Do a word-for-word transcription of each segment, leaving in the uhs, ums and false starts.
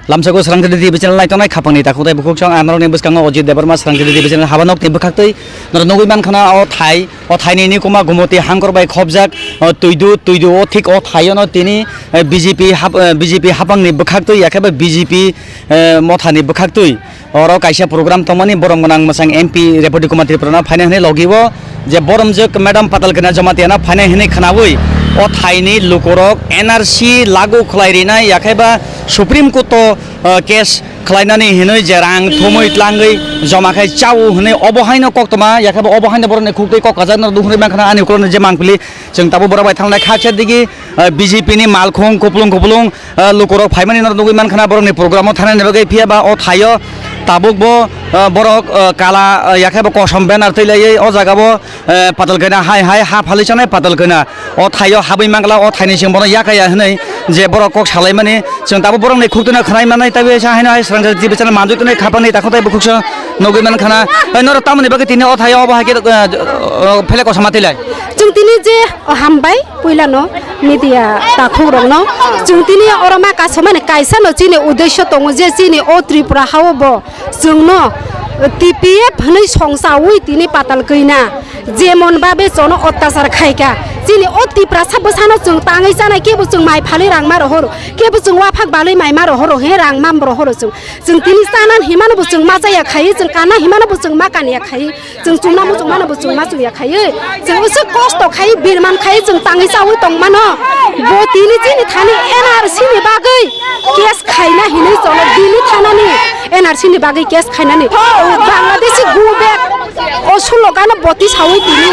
Lamsako Srangtidi T V channel naitongnai khapangni takhuk tei bukhuk song ang norokni bwskango Ojit Debbarma, Srangtidi T V channel habanoktni bwkhaktwi norok nugwi mankha o thai, o thaini nikuma Gumoti hangkor bai khobjak, o twidu, twidu o thik o thaiono tini, eh, B J P hap-, eh, B J P hapangni bwkhaktwi yakhe ba B J P, eh, mothani bwkhaktwi oro kaisa program tongmani borom gwnang mwsang M P Repotti Kumar Tripurano phainai hwnwi logi o je boromjwk Madam Patal Kanya Jamatia no phainai hwnwi khwnawi o thaini lukurok N R C lagu khlai rinai yakhe ba Supreme Court o, uh, case khlainani hinwi je rang thumwi tlangwi joma khai chao hinwi obo haino koktwma yakhe ba obo haino borokni khuktwi kok kajak no duhurwi mankha ani ukulokni je mangpili chwng tabuk borok bai thangnai khaksa digi, uh, B J P ni malkhung kuplung kuplung, uh, lukurok phaimani no nugwi mankha borokni program o thangnani bagwi phiya ba o thaio tabuk bo, uh, borok, uh, kala, uh, yakhe bo kosom banner twi laiwi o jaga bo, eh, Patal Kanya hai hai ha phalwi chanai Patal Kanya. O thaio habwi mangla o thaini chwng bono yakaya hwnwi je borok kok salaimani chwng tabuk borokni khuktwino khwnai manai tabwi sa haino hai Srangtidi T V channel manjwi tonwi khapangni takhuk tei bukhuk song nugwi mankhana. Eh, norok tamoni bagwi tini o thaio obo hai khe, eh, eh, phele kosom ma twi lai. Chwng tini je, oh, hambai puilano media takhuk rokno chwng tini oro ma kasomani kaisa no chini uddesyo tongo je chini o Tripura hao bo chwngno T P F hwnwi songchawi tini Patal Kanya jemon babe chono ottachar khaika. Chini o Tiprasa bwsano chwng tangwi chanai, kebo chwng mai phalwi rang ma rohoro, kebo chwng waphak balwi mai ma rohoro, he rang ma rohoro chwng. Chwng tini chana himano bo chwng ma chaya khai, chwng kana himano bo chwng ma kanya khai, chwng chumna muchung mano bo chwng ma chungya khai. Chwng usu kosto khai, birman khai, chwng tangwi chawi tong mano. Bo tini chini thani N R C ni bagwi case khaina hinwi cholo, Delhi thanani N R C ni bagwi case khainani. Bangladeshi go back. O sulok ano boti sawi tini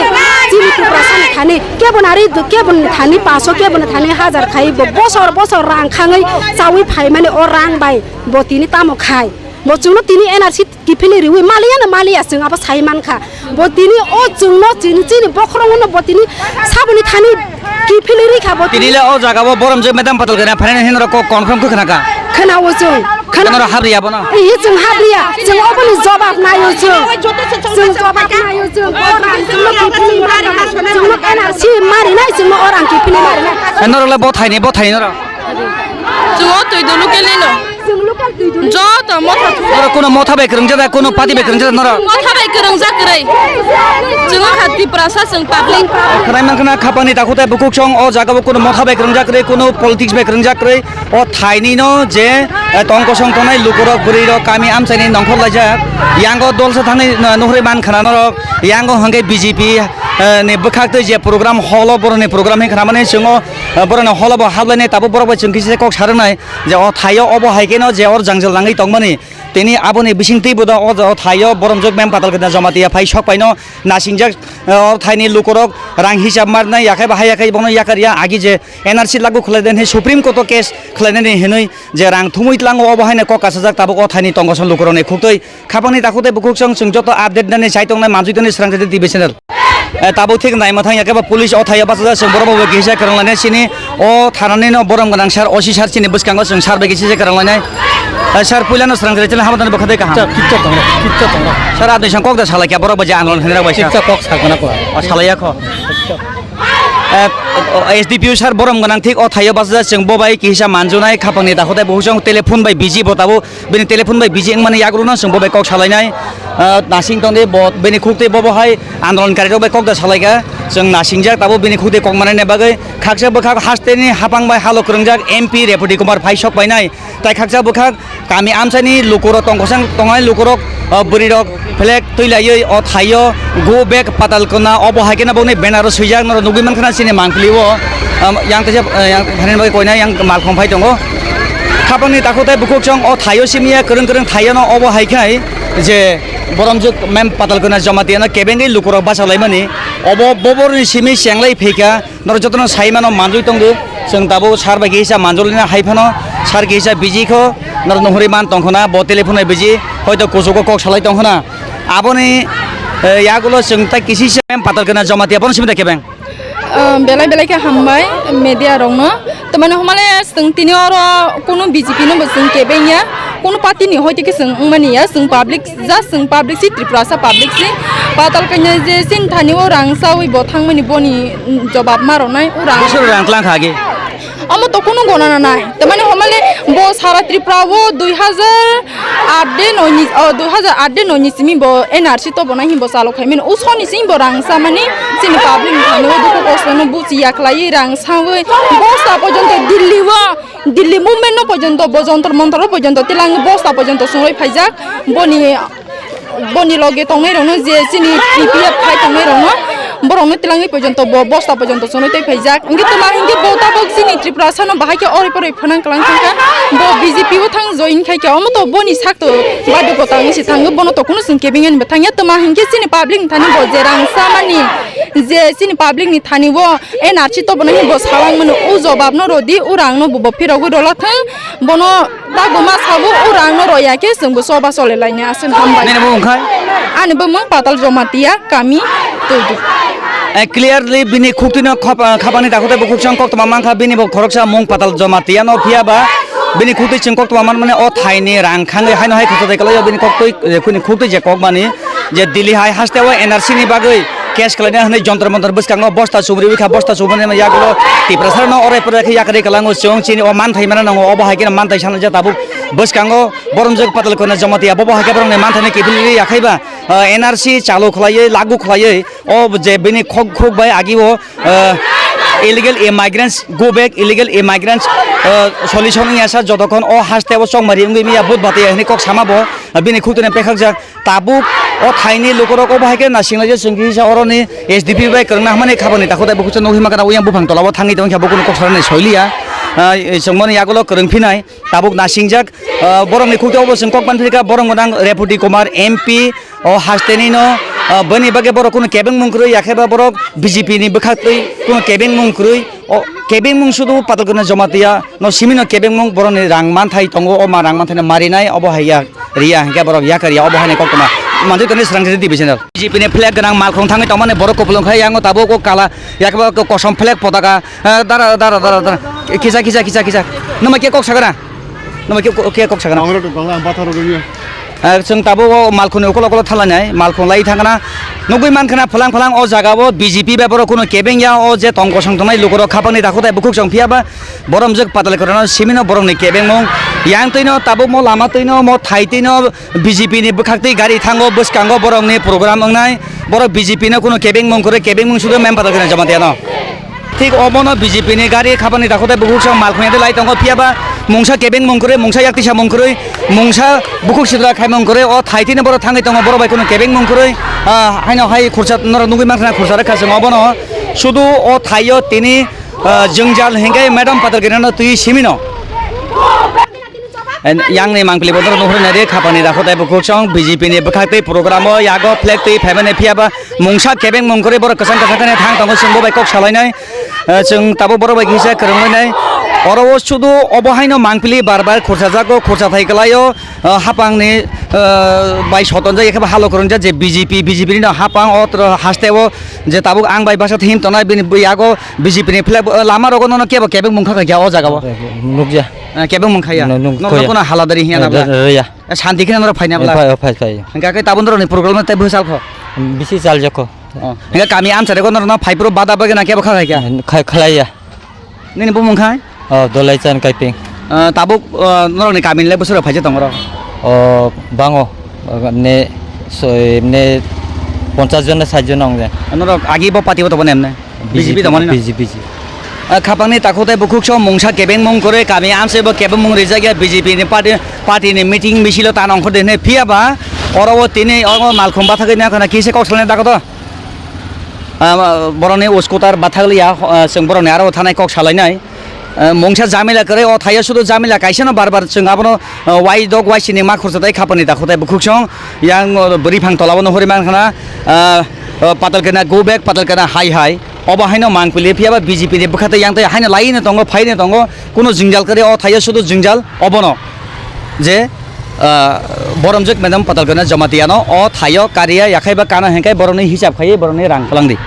chini Tiprasa ni thani kebo nari kebo ni thani paso kebo ni thani hajar khai bo bosor bosor rang khangwi chawi phaimani o rang bai bo tini tamo khai. Bo chwngno tini N R C kiphilwi riwi maliya no maliya chwng abo sai mankha. Bo tini o chwngno chini chini bokhorok no bo tini saboni thani kiphilwi rikha bo tini. Tini le o jaga bo borom je Madam Patal Kanya phainai hinwi rok confirm khe khna kha. Khna o chwng. Khna. Khna ro habriya bono. Ihi chwng habriya. Chwng oboni jobab naio chwng. Chwng jobab naio chwng. O rang chwngno kiphilwi mari. Chwngno N R C mari nai chwngno o rang kiphilwi mari nai. Norok le bo thaini bo thaini norok. Chwng o twi dulu kelino. Chwng local twi dulu. Joto motha. Norok kuno motha bai kwrwngjak da, kuno party bai kwrwngjak da norok? Motha bai kwrwngjak kwrwi. Chwng o kha Tiprasa chwng public. Khwnai mankha khapangni takhuk tei bukhuk song o jaga bo kuno motha bai kwrwngjak kwrwi, kuno politics bai kwrwngjak kwrwi. O thaini no je, eh, tong kosong tongnai lukurok bwrwirok kami amchaini nongkhor laijak. Yango dolsa thangwi, eh, nuhri mankha norok. Yango hwnkhe B J P, eh, ni bwkhaktwi je program hall o boroni program hinwi khwnamani chwng o, eh, boroni hall o bo hablainai tabuk borok bai chwng kisa kok sarwnai. Je o thaio obo hai kheno je or jangjal nangwi tongmani, tini aboni bisingtwi bo da o, o thaio boromjwk Mem Patal Kanya Jamatia phai sok paino nasingjak, eh, o thaini lukurok rang hisab marnai, yakhai ba hai yakhai bono yakarya agi je N R C lagu khlai den hai Supreme Court o case khlainani hinwi je rang thumwi tlango obo haino kok kasajak tabuk o thaini tongkosong lukurokni khuktwi. Khapangni takhuk tei bukhuk song chwng joto update nani chai tongnai manjui tongni Srangtidi T V channel. Eh, tabuk thik nai mwthang ya khe ba police o thaio bachajak chwng borok bo kisa kwrwng lainai chini o thanani no borom gwnang sir O C sir chini bwskango chwng sir bai kisa kwrwng lainai. Eh, sir puila no Srangtidi channel hama tani bwkha tei kaham. Kitsa, kitsa tongo, kitsa tongo. Sir adni sang kok da salai kya borok bai je andolon khainai rok bai sir. Kitsa kok sakna kwa. O salai ya kho. Eh, o S D P O sir borom gwnang thik o thaio bachajak chwng bo bai kisa manjunai khapangni takhuk tei bukhuk song telephone bai busy bo tabuk. Bini telephone bai busy wngmani yagulo no chwng bo bai kok salainai, ah, nasing tongdi bo bini khuk twi bobo hai andolonkarirok bai kok da salaikha. Chwng nasingjak tabuk bini khuk twi kok manani bagwi khaksa bwkhak hasteni hapang bai halo kwrwngjak M P Repotti Kumar phai sok painai. Tai khaksa bwkhak kami amchaini lukurok tongkosang tongnai lukurok, ah, bwrwirok flag twi laiwi o thaio go back Patal Kanya obo hai kheno bokni banner o swijak norok nugwi mankha chini mangpili o, um, yang kaisa, uh, yang thani bagwi koina yang malkhong phai tongo. Khapangni takhuk tei bukhuk chwng o thaio simiya kwrwng kwrwng thaio no obo hai khai je boromjwk Mem Patal Kanya Jamatia no kebengwi lukurok bacha laimani obo boborni simi chenglai phaikha. Norok jotono sai mano manjui tongdi. Chwng tabuk sir bai kisa manjulina hai phano sir kisa busy kho. Norok nuhuri man tongkhona bo telephone bai busy. Hoito kuchugo kok salai tongkhona. Aboni, eh, yagulo chwng tai kisi se Patal Kanya Jamatia bono simi da kebeng. Ah, belai belai khe hambai media rokno. Tamani homale chwng tini oro kunu B J P no bo chwng kebeng ya. Kunu party ni hoite khe chwng wngmani ya. Chwng public Just chwng public si, Tiprasa public si. Patal Kanya je chini thani o rang chawi bo thangmani boni jobab ma rwnai o rang. Bwswk rang tlang kha age? Amo to kunu gona na nai. Tamani homale bo sara Tripura o dui hazar aat de noi ni, o, dui hazar aat de noi ni simi bo N R C to bo nai himbo chalo khai mani. Uso ni simi bo rang sa mani sini public ni thani o dukhu kosto no buchi ya khlai rang sa wi bosta porjonto Delhi o, Delhi movement no porjonto bo jontor montor o porjonto tilang bosta porjonto sungwi phaijak. Boni Boni loge tongnai rokno je chini T P F khai tongnai rokno borokno tilangwi porjonto bo bosta porjonto chonwi tei phaijak. Hingke toma hingke bo tabok chini Tripura sano bahai khe ori poroi phwnang klang thangkha. Bo B J P o thang join khai khe omo to boni sakto badu kota wngsi thango bono to kunu chwng kebeng ani bo thangya toma hingke chini public ni thani bo je rang samani je chini public ni thani bo N R C to bono bo salang mano o jobab no rodi o rang no bo phirogwi rola thang bono Taguma sabo o rang no roya khe chwngbo choba chole laini aswk hambai. Nini bumung khai? Ani bumung Patal Jomatia kami Tuidu. Eh, clearly bini khuktwino khop-, ah, khapangni dakhutai bukhuk chwng koktwma mankha, bini bo khoroksa mung Patal Jomatia no phiya ba bini khuktwi chwng koktwma manmani o thaini rang khangwi haino hai khwtwtwi kwlaio bini koktwi, eh, bini khuktwi je kokmani je Delhi hai hasteo N R C ni bagwi case khlaina hwnwi jontor montor bwskango bosta chumri wikha, bosta chumri yagulo Tiprasarno orai porai khe yakarwi kwlango chwng chini o manthai mana nango, obo hai kheno manthai sanajak tabuk bwskango boromjwk Patalkona Jamatia bobo hai khe borokni manthaino kiphilwi yakhaiba, ah, N R C chalu khlaiwi lagu khlaiwi o je bini khok khuk bai agio, ah, illegal immigrants go back, illegal immigrants, ah, solution wngya sa jotokhon o hasteo chongmari wngwi manya budbati hwnwi kok sama bo, ah, bini khuktwino pekhakjak. Tabuk o thaini lukurok obo hai khe nasinglai je chwng kisa oroni S D P bai kwrwngna hwnmani khabangni takhuk tai bukhuk chwng nukgwi mankha, uyang buphang tola o thangwi tongkha bo kunu kok sanani soiliya. Ah, chwng mani yagulo kwrwng phinai tabuk nasingjak, ah, borokni khukjak obo chwng kok manphirkha borok gwnang Reputi Kumar M P o hasteni no, ah, boni bagwi borok kunu kebengmung kwrwi yakheba borok B J P ni bwkhaktwi kunu kebengmung kwrwi. O kebengmung sudu Patalkona Jamatia no simino kebengmung borokni rang manthai tongo, o ma rang manthai no marinai obo hai ya riya hingke borok yakar ya obo hai koktwma manthai toni srang srang T V channel. B J P ni flag gwnang malkhung thangwi tongmani borok kupulung khai yango tabuk o kala yakebo kosom flag potaka, eh, dara dara dara dara kisa kisa kisa kisa numa ke kok sagana numa ke ke kok sagana. Ang rok tong ang bathar rok ya. Ah, chwng tabuk o malkhungni ukolok ukolok thalainai, malkhung lai thangkha na. Nugwi mankha na, phalang phalang o jaga o B J P bai borok kunu kebeng ya, o je tong kosong tongnai lukurok khapangni dakhutai bukhuk chwng phiya ba, boromjwk Patalkona no simino borokni kebengmung. Yang twino tabuk mo lama twino, mo thai twino B J P ni bwkhak twi gari thango, bwskango borokni program wngnai. Borok B J P no kunu kebengmung kwrwi, kebengmung sudo mem Patalkona Jamatia no. Thik obono B J P ni gari khapangni dakhutai bukhuk chwng malkhung ya de lai tongo, phiya ba mungsa kebengmung kwrwi, mungsa yaktisa mung kwrwi, mungsa bukhuk sitra khaimung kwrwi, o thai tini borok thangwi tongo, borok bai kunu kebengmung kwrwi, ah, haino hai khursa norok nugwi mankha khursa rwkha chwng obono. Sudu o thaio tini, ah, jwngjal hingke Madam Patalkona no twi simino. En, yang ni mangpili bodor nuhur nari khapangni dakhutai bukhuk chwng B J P ni bwkhak twi program o yago flag twi phaimani phiya ba mungsa kebengmung kwrwi borok kwchang kwchang khe thang tongo chwng bo bai kok salainai. Eh, chwng tabuk borok bai kisa kwrwngwi nai. Oro o sudu obo haino mangpili bar bar khursa jago, khursa thai kwlaio, eh, hapangni, eh, bai sotonjak, ekhe bo halo kwrwngjak je B J P, B J P ni no hapang o tro haste o je tabuk ang bai basa thim tongnai bini bui yago B J P ni flag, eh, lama rogo nono kebo kebengmung kha kha o jaga o. Nukja. Eh, kebengmung khaya. No, nung Norok khoya. Kono haladari hiya na Eh, bla. Re-, reya. Eh, santi kheno norok phaina bla. Eh, phai, phai, phai. Hingka khe tabuk norok ni program no tei bwsal kho. Bisi sal jokho. Oh, hingke kami amchare ko norok no phai phuru bada bagwi na kebo kha khai kha? Khai, khlaiya. Nini bumung khai? Oh, Dolai Chan Kaiping. Ah, tabuk, ah, norok ni kami ni lai bwswk rok phaijak tongo rok? Oh, bango. Ne, so, ne ponchas jon na sait jon ong je. Norok agi bo party o tongo ne emne? B J P tongo ne? B J P, B J P. Ah, khapang ni takhuk tai bukhuk so mungsa kebeng mung kore kami amchai bo kebeng mung rijak ya B J P ni party, party ni meeting misil o ta nong khode ne phiya ba oro o tini oro malkhung bathagwi na khana kisa kok salnai dago to? Ah, borokni uskutar bathakliya, ah, chwng borokni aro thanai kok salainai. Ah, mungsa jamila kwrwi, o thaio sudu jamila kaisano bar bar chwng abono, ah, wai dok wai sini ma khursa tai khapani dakhutai bukhuk song. Yang, oh, bwrwi phang tolabo nuhuri mankha na, ah, oh, Patalkona go back, Patalkona hai hai. Obo haino mangpili phiya ba B J P ni bwkha tei yang tei haino laino tongo, phaino tongo. Kuno jwngjal kwrwi, o thaio sudu jwngjal obono. Je, ah, boromjwk Madam Patalkona Jamatia no o thaio kariya yakhai ba kana hengkai borokni hisab khaiwi borokni rang kwlangdi.